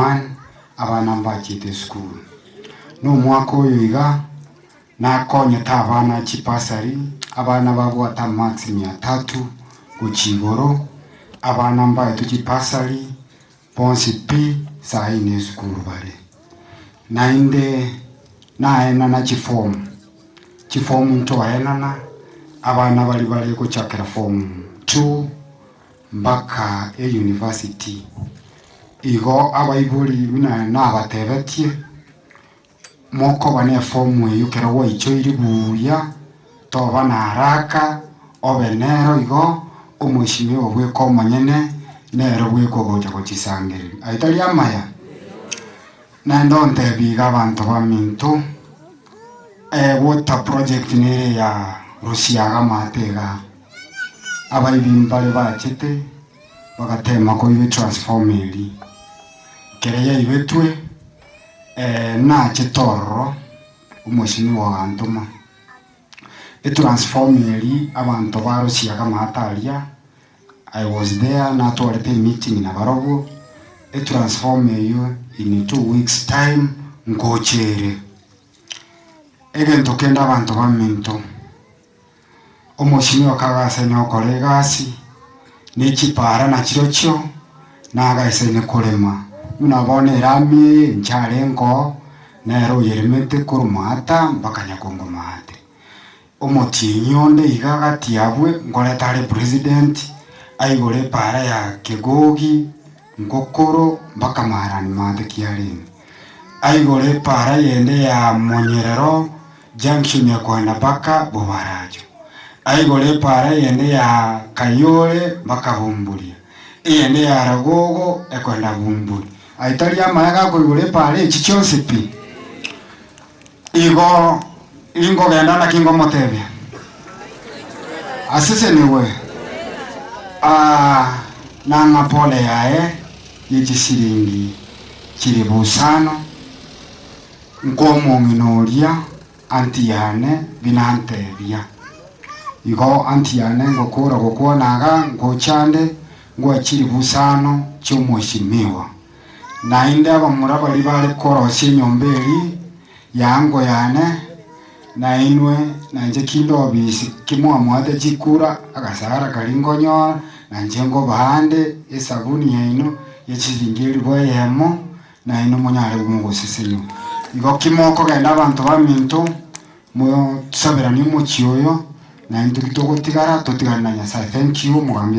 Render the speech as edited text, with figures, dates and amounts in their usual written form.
1 abana mbachiete esukuru. Na omwaka oyo iga nakonyete abana chibasari, abana babwate amarks mia tatu gochia igoro, abana mbaetwe chibasari bonsi pi saii na esukuru bare. Naende naenana chiform, chiform ntwaenana, abana baria bare gochakera form two mpaka euniversity. Igo abaibori buna nabatebetie, mokoba na eform eywo ekero gwaichoire buya, toba na haraka, obe nero igo, omweshimiwa bweka omonyene, nere bweka ogocha gochisangereria. Ayio tari amaya? Naende ontebie iga abanto baminto, water project nere ya Rosiaga amato igaa, abaibi mbare bachete bagatema koiba etransformer eria, ekero yaibetwe nachete ororo omweshimiwa agantoma, etransformer eria abanto ba Rosiaga amato aria. I was there natwarete emeeting nabarobwo, etransformer eywo in 2 weeks time ngocha ere. Egento kende abanto baminto, omosimiwa kagasaine gokora egasi, ne chipara nachirochio, nagaisaine korema, buna bono erami eye inche arenge oo, nere oyeremete korwa maata mpaka nyakongo maate. Omotienyi onde iga gati abwe nkoreta are president, aigore epaara ya Kegogi, Nkokoro mpaka Marani maate Kiarene. Aigore epaara yende ya Monyerero junction ekoenda mpaka Bobaracho. Aigore epaara yende ya Kayore mpaka Bumburia. Eyende ya Ragogo ekoenda Bumburi. Ayio tari amaya gakoigora epaara echi chionsi pi. Igo ninkogenda naki nkomotebia, Asesenigwe, aa, nang'a pole yaye ye chisiringi chilifu isano, nkomong'ina oria aunty yane buna antebia. Igo aunty yane ngokora gokwana iga, ngocha nde, ngoe chilifu isano chi'omweshimiwa. Naende abamura baria bare korosia enyomba eria y'ango yane, na inwe na inche kinde obisi ki mwamoete chikura, agasara karia nkonyora, na inche nkobaa nde esabuni yaino ye chisiringi elifu eyemo, na inwe monyare mogosesenigwa. Igo ki mokogenda abanto baminto, mosaberanie omochie oyo, na intwe ki togotigara, totigare na Nyasaye. Thank you, omogambi.